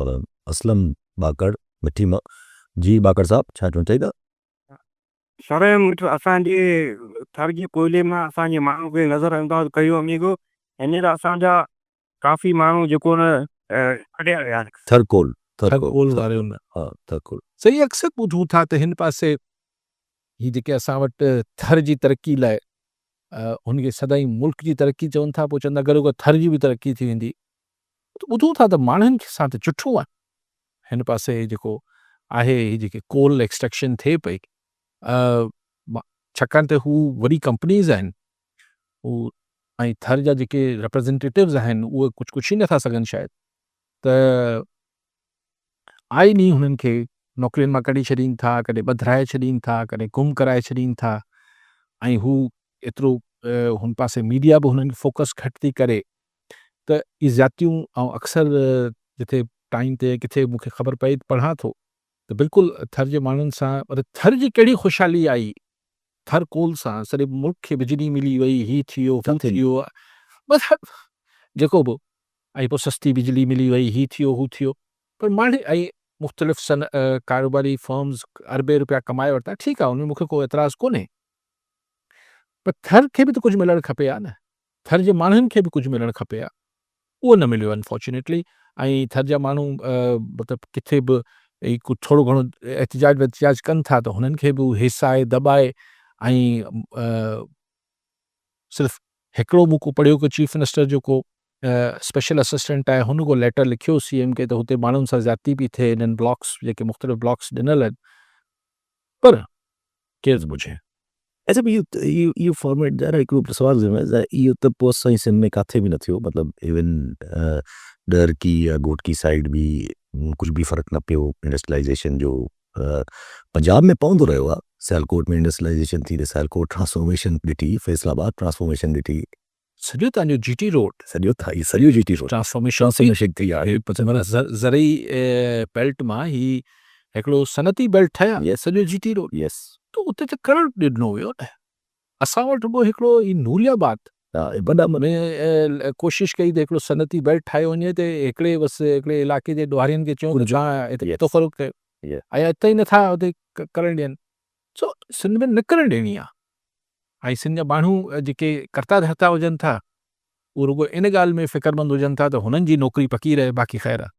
اسلم باڪڙ مٺي مان. جي باڪڙ صاحب ڇا چوڻ چاهيندا؟ سر اسان جي ٿر جي ڪوئلي مان اسان جي ماڻهن کي نظر انداز ڪيو وڃي ٿو. هينئر اسان جا ڪافي ماڻهو جيڪو نه ڪڍيا ويا آهن. ٿر ڪول ٿر ڪول واري ان ها ٿر ڪول. سائين اڪثر ٻڌون ٿا ته هن پاسي هي جيڪي اسان وٽ ٿر جي ترقي لاء هن کي سدائين ملڪ جي ترقي چون ٿا پوء چوندا گڏوگڏ ٿر جي به ترقي ٿي ويندي ته ٻڌون ٿا ته ماڻهن سان ته چٺون آهن هن پاسي جيڪو آهي هي جيڪي ڪول ايڪسٽريڪشن ٿئي پئي ڇاڪاڻ ته هو وڏي ڪمپنيز آهن هو ۽ ٿر جا جيڪي ريپريزنٽيٽوز آهن اهي ڪجهه ڪڇي نٿا سگهن شايد ته آئي ڏينهن هنن کي نوڪرين مان ڪڍي ڇڏين ٿا، ڪڏهن ٻڌرائي ڇڏين ٿا، ڪڏهن گم ڪرائي ڇڏين ٿا ۽ هو ايترو هن پاسي ميڊيا به هنن کي فوڪس گهٽ ٿي ڪري ته اهي زيادتيون آئون اڪثر جتي ٽائيم تي ڪٿي مون کي خبر پئي ته پڙهان ٿو ته بلڪل ٿر جي ماڻهن سان مطلب ٿر جي ڪهڙي خوشحالي آئي ٿر ڪول سان سڄي ملڪ کي بجلي ملي وئي هي ٿي ويو هو ٿي ويو مطلب جيڪو به ۽ پوء سستي بجلي ملي وئي هي ٿيو هو ٿيو پر ماڻهي ۽ مختلف سن ڪاروباري فرمز اربين روپيا ڪمائي ورتا ٺيڪ آهي ان ۾ مونکي ڪو اعتراض ڪونهي پر ٿر کي به ته ڪجهه ملڻ کپي ها نه ٿر جي ماڻهن کي به ڪجهه ملڻ کپي ها اهو نه مليو انفارچونيٽلي ۽ ٿر جا ماڻهو مطلب ڪٿي به ٿورو گهڻو احتجاج واحتجاج ڪن ٿا ته هنن کي به هيسائي دٻائي ۽ صرف هڪڙو مون ڪو پڙهيو ڪو چيف منسٽر جو ڪو اسپيشل اسسٽنٽ آهي هن ڪو ليٽر لکيو سي ايم کي ته هتي ماڻهن سان زيادتي پئي ٿئي انهن بلاڪس جيڪي مختلف بلاڪس ڏنل آهن پر ڪير ٿو ٻجهي. اچا اهو اهو فارميٽ ظاهر آهي هڪڙو سوال ذهن ۾ اهو ته پوء اسان جي سنڌ ۾ ڪاٿي به نه ٿيو مطلب ايون ڏهرڪي يا گهوٽڪي سائيڊ به ڪجهه به فرق نه پيو انڊسٽريلائيزيشن جو پنجاب ۾ پوندو رهيو آهي، سيالڪوٽ ۾ انڊسٽريلائيزيشن ٿي ته سيالڪوٽ ٽرانسفارميشن ڏٺي، فيصل آباد ٽرانسفارميشن ڏٺي. سڄو تان جو جي ٽي روڊ. سڄو تان هي سڄو جي ٽي روڊ. ٽرانسفارميشن ٿي آهي. معنيٰ زرعي بيلٽ مان هي هڪڙو صنعتي بيلٽ ٺهيا سڄو جي ٽي روڊ. ته اتي ته ڪرڙ ڏنو ويو نه. اسان وٽ رڳو هڪڙو هي نوري آباد ۾ ڪوشش ڪئي ته هڪڙو صنعتي بيلٽ ٺاهيو وڃي ته هڪڙي بس هڪڙي علائقي جي ڏوهارين کي چيو ته توهان هتي پتو فروخت ڪيو ۽ اتي ئي نٿا اتي ڪرڻ ڏين سو سنڌ ۾ نه ڪرڻ ڏيڻي آهي ۽ سنڌ جا ماڻهو جيڪي ڪرتا ڌرتا هجن ٿا اهي رڳو ان ڳالهه ۾ فڪرمند هجن ٿا ته هنن جي نوڪري پڪي رهي باقي خير آهي.